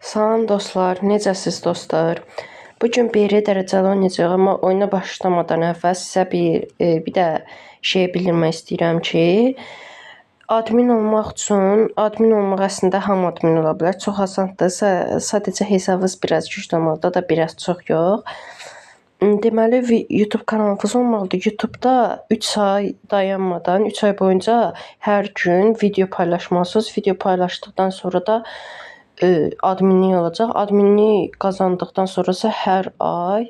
Salam dostlar, necəsiz dostlar? Bugün 1 dərəcəli oynayacağıq, amma oyuna başlamadan əvvəl sizə bir də şey bildirmək istəyirəm ki, admin olmaq üçün, admin olmaq əslində hamı admin ola bilər. Çox asandır. Sadəcə hesabınız biraz güclü olmalıdır, da biraz çox yox. Deməli, YouTube kanalınız olmalıdır. YouTube-da 3 ay dayanmadan, 3 ay boyunca hər gün video paylaşmalısınız. Video paylaşdıqdan sonra da adminlik olacaq. Adminlik qazandıqdan sonra isə hər ay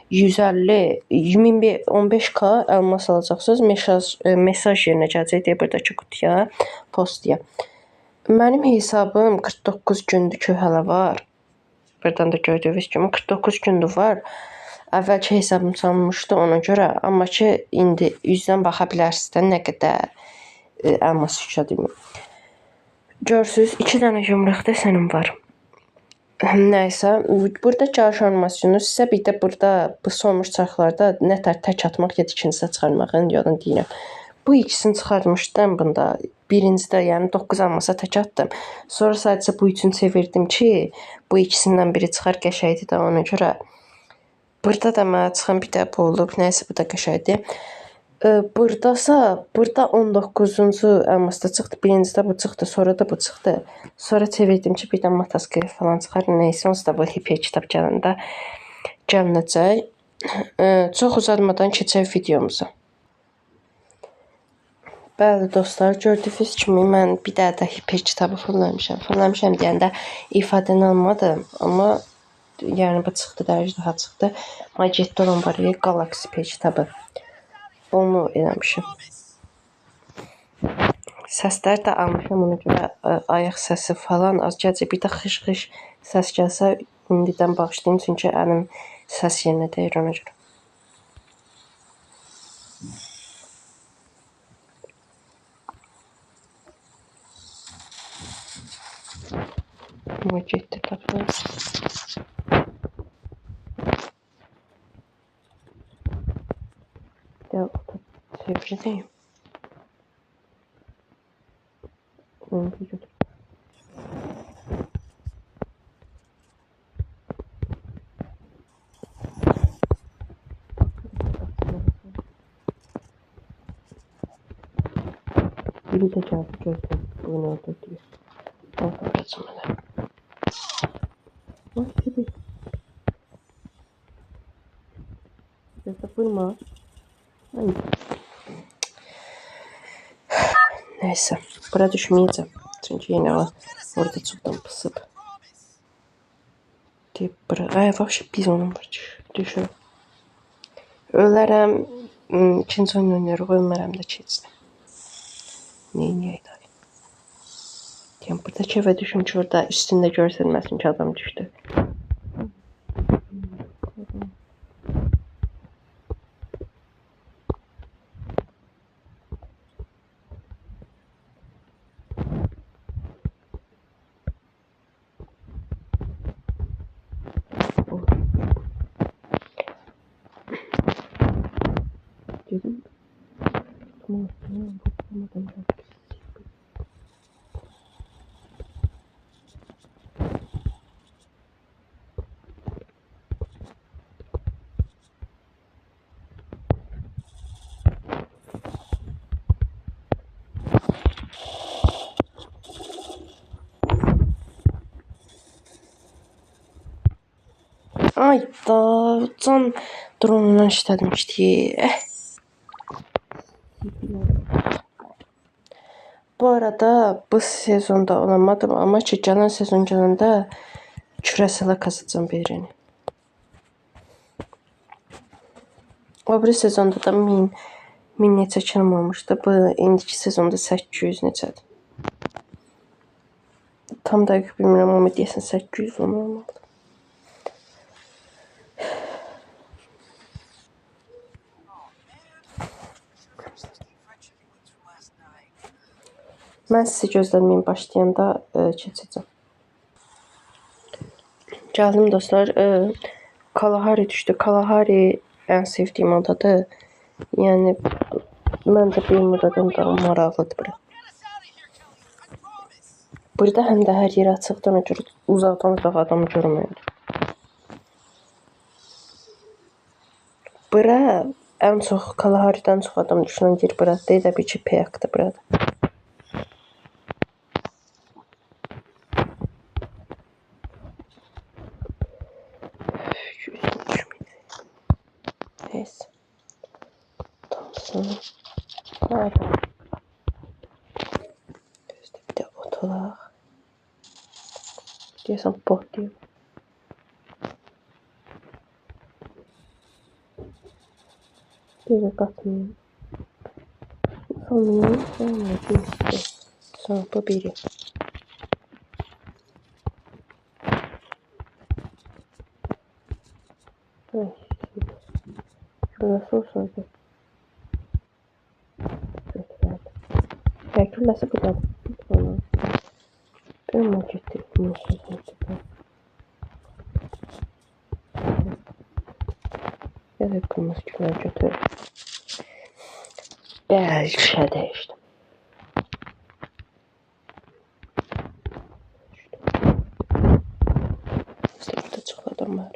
150, 15k elmas alacaqsınız. Mesaj yerinə gələcək deyə buradakı qutuya, postuya. Mənim hesabım 49 gündür ki, hələ var. Buradan da gördüyünüz kimi 49 gündür var. Əvvəlki hesabım çalınmışdı ona görə. Amma ki, indi üzdən baxa bilərsiniz də nə qədər elmas yüklədim. Görürsünüz, 2 dənə yumruq desənim var. Nəysə, burada gəliş animasyonu sizə bir də burada bu sonmuş çarxlarda nətər tək atmaq ya ikincidə çıxarmağın yolunu deyirəm. Bu ikisini çıxartmışdım bunda. Birincidə, yəni 9 almasa tək atdım. Sonra sadəcə bu üçün çevirdim ki, bu ikisindən biri çıxar, qəşəngdir də ona görə. Burada da mənə çıxan bir də bu olub. Nəysə, bu da qəşəngdir. Buradasa, burada 19-cu elmasda çıxdı. Birincidə bu çıxdı, sonra da bu çıxdı. Sonra çevirdim ki, birdən mataskı falan çıxar. Nəysə, onsuz da bu hiper kitab gələndə gəlinəcək. Çox uzatmadan keçək videomuza. Bəli dostlar, gördüyünüz kimi mən bir dənə də hiper kitabı fırlamışam. Fırlamışam deyəndə ifadəni almadım, amma yəni bu çıxdı, dərəcə daha çıxdı. Marketdə olan var ya, Galaxy hiper kitabı. Onu eləmişim. Səslər də almışam, ona görə ayaq səsi falan az gələcək. Bir də xış-xış səs gəlsə indidən bağışlayın, çünki əlim səs yerinə deyir ona görə. Ama getdi tapdım. Ya çevireyim. Onu bir götür. Biri de geldi gördüm. Bugün öldü diyor. Bakacağım hele. Ay gibi. Ya da vurma. Ay. Neyse. Bura düşməyəcəm. Çünki yenə o orada çoxdan pısıb. Deyib bura. Ay, vəbşi biz onun var. Düşür. Ölərəm. İkinci oyun oynayarıq. Ölmərəm də keçsin. Neyniyək dayı? Yəni, buradakı evə düşüm ki, orada üstündə görsənməsin ki, adam düşdü. Dedim. Tamam, tamam, tamam. Ay da, can drone'undan işləmişdi. Bu arada bu sezonda olamadım, amma ki gələn sezon gələndə kürəsələ kazacağım birini. O biri sezonda da 1000 neçə kilim olmuşdu. Bu indiki sezonda 800 neçədir. Tam dəqiq bilmirəm, amma deyəsən 800 olmalıdır. Mən sizi gözləməyin başlayanda keçəcəm. Gəldim dostlar. Kalahari düşdü. Kalahari ən sevdiyim adadır. Yəni, məncə Bermudadan daha maraqlıdır bura. Burada həm də hər yer açıqdır, ona görə uzaqdan uzaq adam görmür. Bura ən çox Kalaharidən çox adam düşünən yer buradır. Elə bil ki, Peyakdır burada. Neyse. Thompson. Nerede? Gözdə bir də ot olaq. Deyəsən bot deyim. Bir də qatmayayım. Sonunu sonra bu biri. Ay, nasıl olsaydı? Götürərdim. Ya, gülləsi buradadır. Ben mi getirdim? Ya da kırmızı güllə götür. Bəlkə dəyişdim. Burada çıxladım var.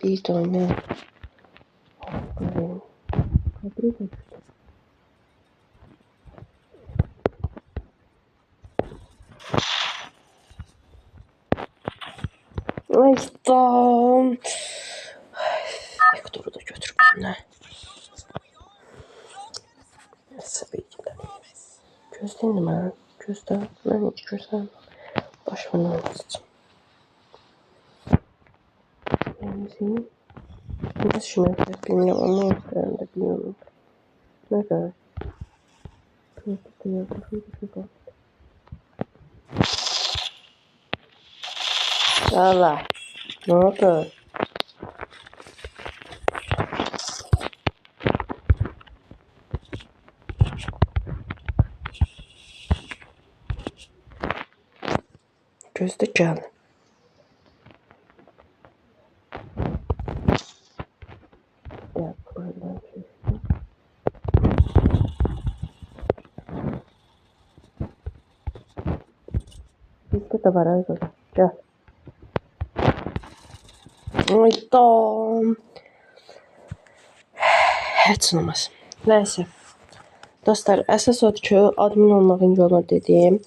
Bir tane. Ay, tamam. Hector'u da götür bizimle. Neyse, bir gidelim. Gözləyindim ha. Gözlə. Mən heç gözləyim. Başımın olmasın. Yerimizin. Nasıl düşünüyorsunuz bilmiyorum ama ben de bilmiyorum. Ne kadar? Allah. Ne oldu? Gözdə gəl. Gəl, buradan çəkdim. Bizdə də var ay burada. Gəl. Ay, dam. Heç olmaz. Nəysə. Dostlar, əsas odur ki, admin olmağın yolunu dedim.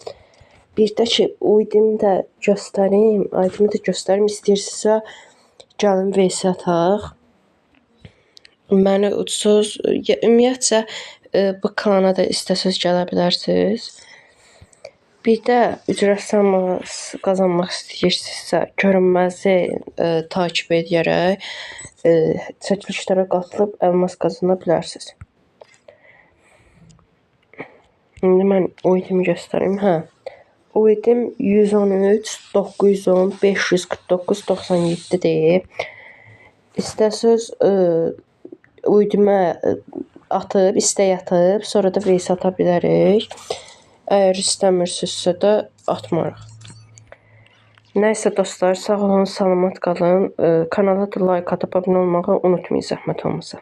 Bir də ki, UID-mi də göstərim, ID-mi də göstərim. İstəyirsinizsə, gəlin VS ataq. Məni uçsuz, ümumiyyətcə bu klana da istəsəz gələ bilərsiniz. Bir də ücretsiz elmas qazanmaq istəyirsinizsə, görünməzi takib edərək çəkilişlərə qatılıb elmas qazana bilərsiniz. İndi mən UID-mi göstərim. Hə. UID-im 113 910 549 97-dir. İstəsəz UID-imə atıb, istək atıb, sonra da VS ata bilərik. Əgər istəmirsinizsə də atmarıq. Nəysə dostlar, sağ olun, salamat qalın. Kanala da like atıp abunə olmağı unutmayın, zəhmət olmasa.